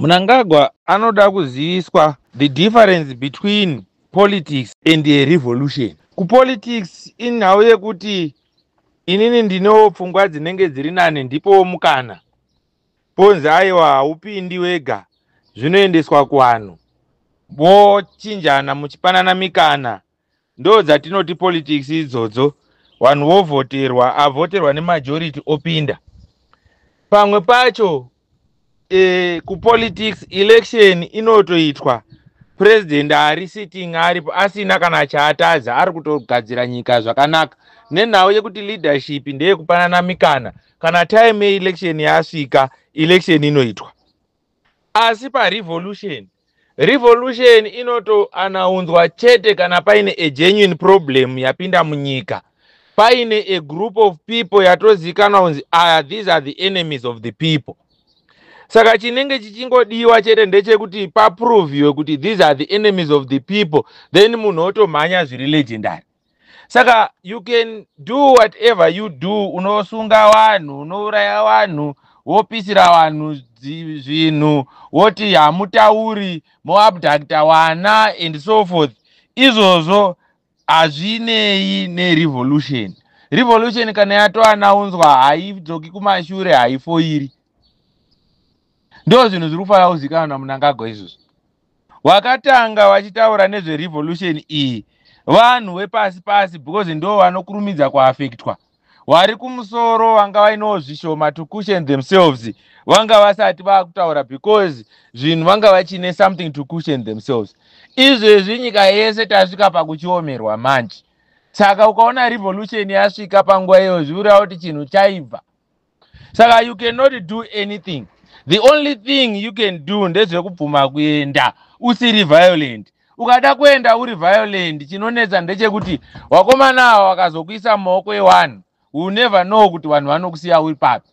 Mnangagwa anoda kuziviswa the difference between politics and a revolution. Kupolitics inhau yekuti inini ndinewo pfungwa dzinenge dziri nane, ndipowo mukana, ponzi aiwa, haupindi wega, zvinoendeswa kuvanhu, vochinjana muchipanana mikana. Ndo dzatinoti politics idzodzo. Vanhu vovhoterwa, avhoterwa nemajority opinda. Pamwe pacho kupolitics election inotoitwa president ari sitting aripo asina kana chaatadza, ari kutogadzira nyika zvakanaka. Nenhau yekuti leadership ndeyekupanana mikana, kana time yeelection yasvika, election inoitwa. Asi parevolution, revolution inotoanaunzwa chete kana paine a genuine problem yapinda munyika, paine a group of people yatozikanwa kunzi aya, these are the enemies of the people. Saka chinenge chichingodiwa chete ndechekuti paproviwe kuti these are the enemies of the people, then munhu otomhanya zviri legendary. Saka you can do whatever you do, unosunga vanhu, unouraya vanhu, wopisira vanhu zvinhu, woti hamutauri, moabducta vana and so forth. Izvozvo hazvinei nerevolution. Revolution kana yatoanaunzwa haidzoki kumashure, haifoiri. Ndo zvinhu zviri kufanira kuzikanwa naMnangagwa izvozvo. Wakatanga vachitaura nezverevolution iyi vanhu vepasi pasi, because ndo vanokurumidza kuafektwa. Vari kumusoro vanga vainewo zvishoma to cushion themselves, vanga vasati vaakutaura because zvinhu vanga vachine something to cushion themselves. Izvezvi nyika yese tasvika pakuchiomerwa manje. Saka ukaona revolution yasvika panguva iyo, zviureva kuti chinhu chaibva. Saka you cannot do anything. The only thing you can do ndezvekubvuma kuenda usiri violent. Ukada kuenda uri violent, chinonetsa ndechekuti vakomana ava vakazokuisa mumaoko evanhu, you never know kuti vanhu vanokusiya uri papi.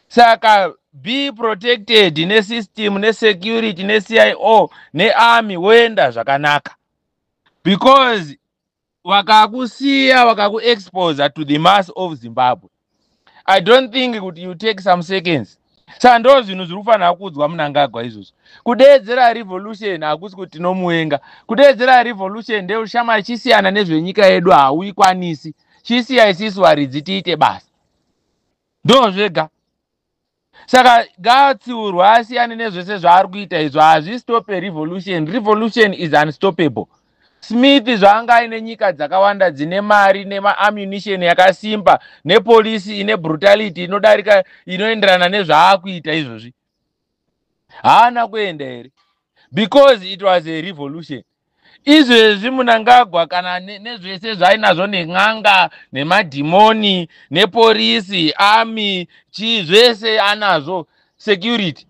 Saka be protected nesystem, nesecurity, neCIO, nearmy, woenda zvakanaka, because vakakusiya, vakakuexposa to the mass of Zimbabwe, I don't think kuti you take some seconds. Saka ndo zvinhu zviri kufanira kuudzwa Mnangagwa izvozvo. Kudeedzera revolution hakusi kuti tinomuvenga. Kudeedzera revolution ndeushama chisiyana nezvenyika yedu, hauikwanisi. Chisiya isisu varidzi tiite basa, ndo zvega. Saka ngaatsiurwa, asiyane nezvese zvaari kuita izvo. Hazvistope revolution. Revolution is unstoppable. Smith zvaanga aine nyika dzakawanda dzine mari nemaammunition yakasimba nepolisi ine brutality inodarika inoenderana nezvaakuita izvozvi, haana kuenda here? Because it was a revolution. Izvezvi Mnangagwa kana nezvese zvaainazvo, nen'anga, nemadhimoni, nepolisi, army, chii, zvese anazvo, security,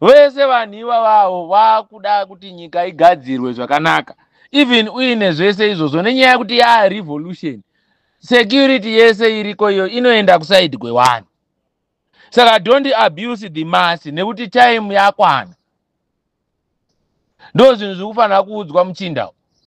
vese vanhu ivavavo vakuda kuti nyika igadzirwe zvakanaka. Even uine zvese izvozvo, nenyaya yekuti yaa revolution, security yese iriko iyo inoenda kuside kwevanhu. Saka don't abuse the mass, nekuti time yakwana. Ndo zvinhu zviri kufanira kuudzwa muchinda.